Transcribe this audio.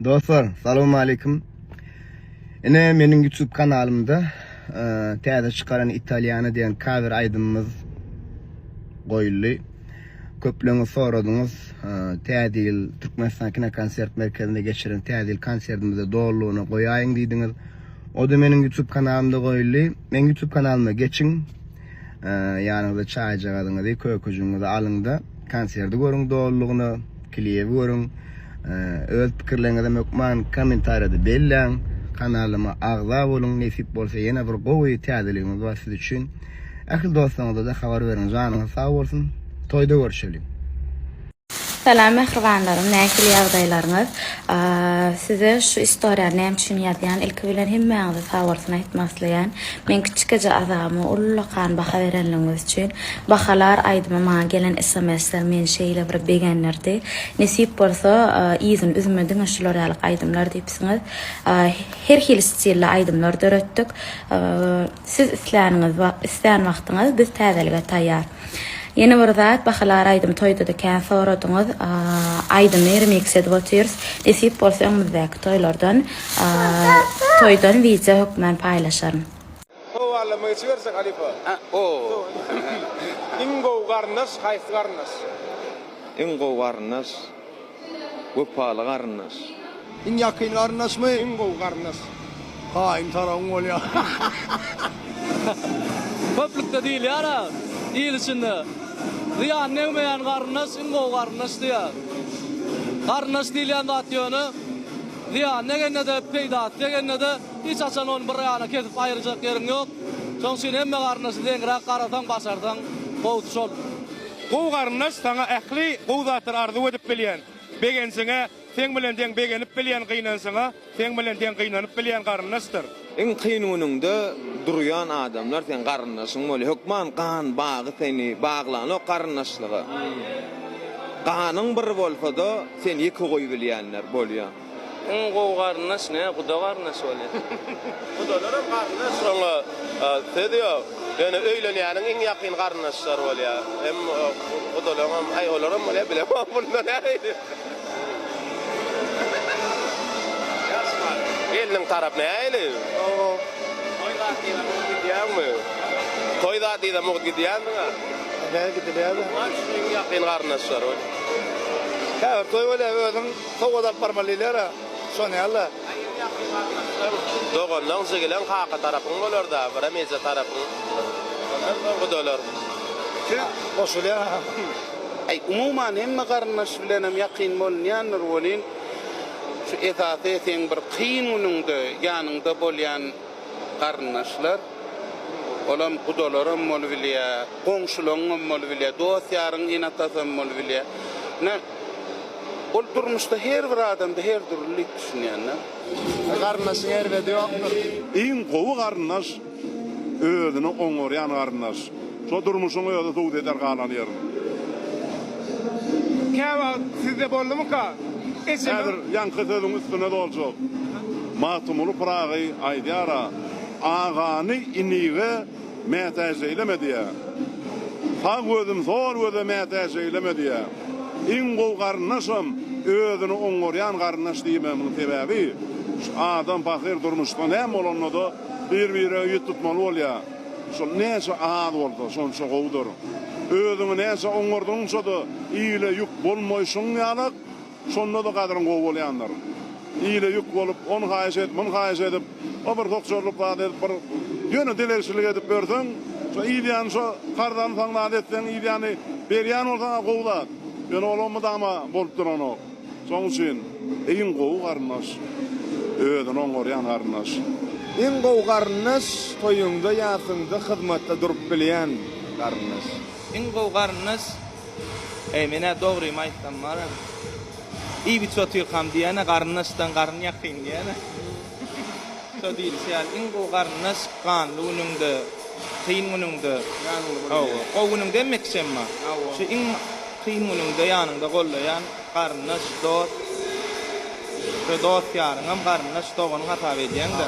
Dostlar, salowmaleýkim. Ine meniň YouTube kanalymda e, täze çykaran Italiana diýen cover aýdymymyz goýuldy. Köpleriňiz soradyňyz, e, Täze ýyl Türkmenistan kino konsert merkezinde geçiren Täze ýyl konsertimizde dolulygyna goýaýyň diýdiňiz. O-da meniň YouTube kanalymda goýuldy. Meň YouTube kanalyma geçiň. E, ýanyňyza çaýjagazyňyzy, kökejigiňizi alyň-da, konserti görüň dolulygyna, klibi görüň. E, öz pikirleriňizem hökman kommentariýada belläň. Kanalyma agza boluň, nesip bolsa ýene bir gowy täzeligimiz bar siz üçin. Ähli dostlaryňyza-da habar beriň. Janyňyz sag bolsun. Toýda görşeliň. Salam mähribanlarym nähili ýagdaýlaryňyz size şu istoriýany näme üçin ýazýan ilki bilen hemmäňize sagbolsun aýtmak isleýän meň kiçikeje azabyma ullakan baha berenligiňiz üçin bahalar aýdyma maňa gelen smsler meni şeýle bir begendirdi nesip bolsa yzyny üzme diňe şular ýaly aýdymlar diýipsiňiz her hili stilde aýdymlar döretdik Siz isläniňiz islän wagtyňyz biz täzelige taýýar. Ýene bir zat Bahalar aýdym toýda-da kän soradyňyz. Aýdymy remix edip otyrys. Nesip bolsa öňümizdäki toýlardan toýdan wideo hökmän paýlaşaryn. Sowallama geçibersek halypa. Iň gowy garyndaş haýsy garyndaş? Iň gowy garyndaş Wepaly garyndaş. Iň ýakyn garyndaşmy? Iň gowy garyndaş. Gaýyn tarabyň bolýar. Köplükde diýilýär-ä, il içinde. Zyýan degmeýän garyndaş iň gowy garyndaş diýýär. Garyndaş diýilýän zat ýöne zyýan degende-de, peýdasy degende-de hiç haçan ony bir ýana kesip aýyrjak ýeriň ýok. Şonuň üçin hemme garyndaşy deňräk garasaň, başarsaň, gowusy şol. Gowy garyndaş saňa ähli gowy zatlary arzuw edip bilýän, begenjiňe seň bilen deň begenip bilýän gynanjyňa seň bilen deň gynanyp bilýän garyndaşdyr. Iň kyn günüňde durýan adamlar seň garyndaşyň bolýar. Hökman gan bagy seni baglanok garyndaşlyga. Ganyň bir bolsada seni ýeke goýubilýänler bolýar. Iň gowy garyndaş ne guda garyndaş bolýa. Gudalaram garyndaş oňa söz ýok. Ýöne öýlenýäniň iň ýakyn garyndaşlary bolýa. Hem gudalaňam aý olaram bolýa bilemok bunda nähili. Gelniň tarap nähili? Toý zat diýse mugt gidýäňmi? Toý zat diýse mugt gidýänsiňä? Näme gidilýär? Iň ýakyn garyndaşlary. Käbir toý bolýa özüň Sowgat alyp barmaly diýilýär-ä, şony ýaly. Doganlaň, jigileň kaka tarapyň bolar-da, birem eje tarapyň. Ondan soň gudalar. Siz goşulýaňyz. Aý, umuman hemme garyndaş bilenem ýakyn bolunýandyr welin, şu esasy seň bir kyn günüňde ýanyňda bolýan garyndaşlar, olam gudalaram bolubilýär, goňşularyňam bolubilýär, dost-ýaryň ene-atasam bolubilýär. Ine, Ol durmuşda her bir adamda her dürli diýip düşünýän-dä. Garyndaşyň erbedi ýokdur. Iň gowy garyndaş özüni oňarýan garyndaş. Şo durmuşyň özi subut eder galan ýerini. Käwagt sizde boldumyka? Ejemiň. Häzir ýaňky sözüň üstüne doljak. Magtymguly Pyragy aýdýar-a, Agany inige Mätäç eýleme diýýär. Sag gözüm sol göze mätäç eýleme diýýär. Iň gowy garyndaşam özüni oňarýan garyndaş diýmegimiň sebäbi, şu adam pahyr durmuşda näme bolanda-da bir-birege ýüz tutmaly bolýar. Şol näçe az bolsa, şonça gowudyr. Özüňi näçe oňardygyňça-da ile ýük bolmaýşyň ýalak, Şonda-da gadyryň gowy bolýandyr. Ile ýük bolup, ony haýyş edip, muny haýyş edip, o bir sokjarylyp zat edip, bir ýöne dilegçilik edip ýörseň, şo yz ýany şo karz alsaň zat etseň, yz ýany berýän bolsaň-a gowy zat. Ýöne olam mydama bolup duranok. Şonuň üçin iň gowy garyndaş özüni oňarýan garyndaş. Iň gowy garyndaş toýuňda ýasyňda hyzmatda durup bilýän garyndaş. Iň gowy garyndaş Eý menä dogrymy aýtsam bara iýip içip otyrkam diýýänä garyndaşdan garyn ýakyn diýýänä. Şo diýlişi ýaly iň gowy garyndaş ganly günüňde, kyn günüňde, hawa, gowy günüňde hemme kişem bar. Şu iň kyn günüňde ýanyňda gollaýan garyndaş, dost, şo dost ýaryňam garyndaş, dogan hasap edýäň-dä.